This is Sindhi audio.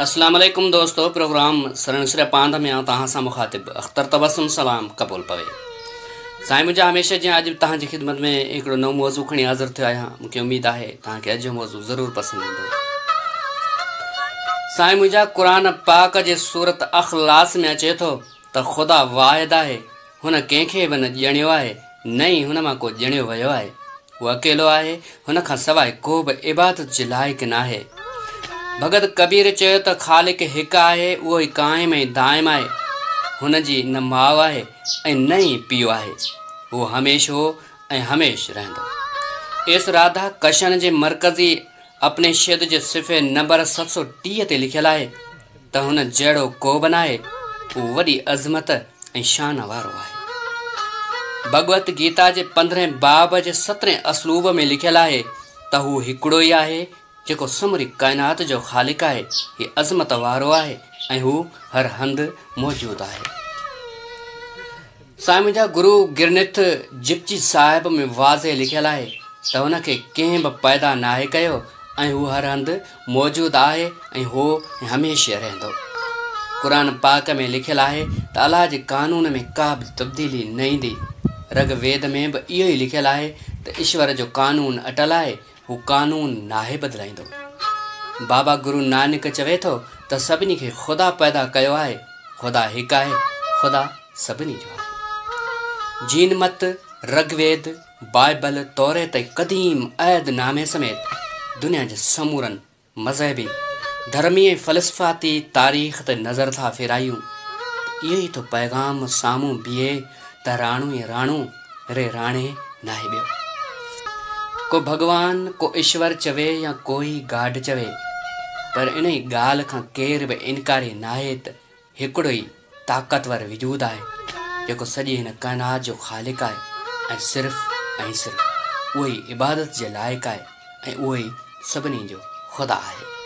اسلام عليڪم دوستو پروگرام سرڻ سر پاند ۾ آئون توهان سان مخاطب اختر تبسم سلام قبول پوي سائين منهنجا هميشه جيان اڄ به توهان جي خدمت ۾ هڪڙو نئون موضوع کڻي حاضر ٿيو آهيان مون کي اميد آهي توهان کي اڄ جو موضوع ضرور پسند ايندو سائين منهنجا قرآن پاڪ جي سورت اخلاص ۾ اچي ٿو ته خدا واحد آهي هن ڪنهن کي به نه ڄڻيو آهي نه ئي هن مان ڪو ڄڻيو ويو آهي. هو اڪيلو آهي، هن کان سواء ڪو به عبادت جي لائق ناهي. ڀڳت ڪبير چيو ته خالق هڪ آهي، اهو ئي قائم ۽ دائم آهي. هن جي نه ماء آهي ۽ نه ئي پيء آهي. هو هميشھ هو ۽ هميشھ رهندو. ايس راڌا ڪشن جي مرڪزي اپنيشد جي صفحي نمبر 730 تي لکيل آهي ته هن جهڙو ڪو به ناهي، هو وڏي عظمت ۽ شان وارو آهي. ڀڳوت گيتا جي پندرهين باب جي سترهين اسلوب ۾ لکيل آهي ته هو هڪڙو ئي آهي جيڪو سموري ڪائنات جو خالق آهي، هي عظمت وارو آهي ۽ هو هر هنڌ موجود آهي. سائين منهنجا گرو گرنٿ جپجي صاحب ۾ واضح لکيل آهي ته هن کي ڪنهن به پيدا ناهي ڪيو ۽ هو هر هنڌ موجود آهي ۽ هو هميشه رهندو. قرآن پاڪ ۾ لکيل آهي ته الله جي قانون ۾ ڪا به تبديلي نه ايندي. رگ ويد ۾ به اهو ئي لکيل آهي ته ايشور جو قانون اٽل آهي هو قانون ناهي بدلائيندو. بابا گرو نانڪ چوي ٿو ته سڀني کي خدا پيدا ڪيو آهي، خدا هڪ آهي، خدا سڀني جو آهي. جين مت، رگ ويد، بائبل، توريت ۽ قديم عهد نامي سميت دنيا جي سمورن مذهبي، ڌرمي ۽ فلسفاتي تاريخ تي نظر ٿا ڦيرايون ته اهو ئي ٿو پيغام سامهون بيهي ته راڻو ئي راڻو، ري راڻي ناهي ٻيو. ڪو ڀڳوان، ڪو ايشور چوي يا ڪوئي گاڊ چوي، پر انهي ڳالهه کان ڪير به انڪاري ناهي ته هڪڙو ئي طاقتور وجود آهي، جيڪو سڄي هن ڪائنات جو خالق آهي ۽ صرف ۽ صرف اهو ئي عبادت جي لائق آهي ۽ اهو ئي سڀني جو خدا آهي.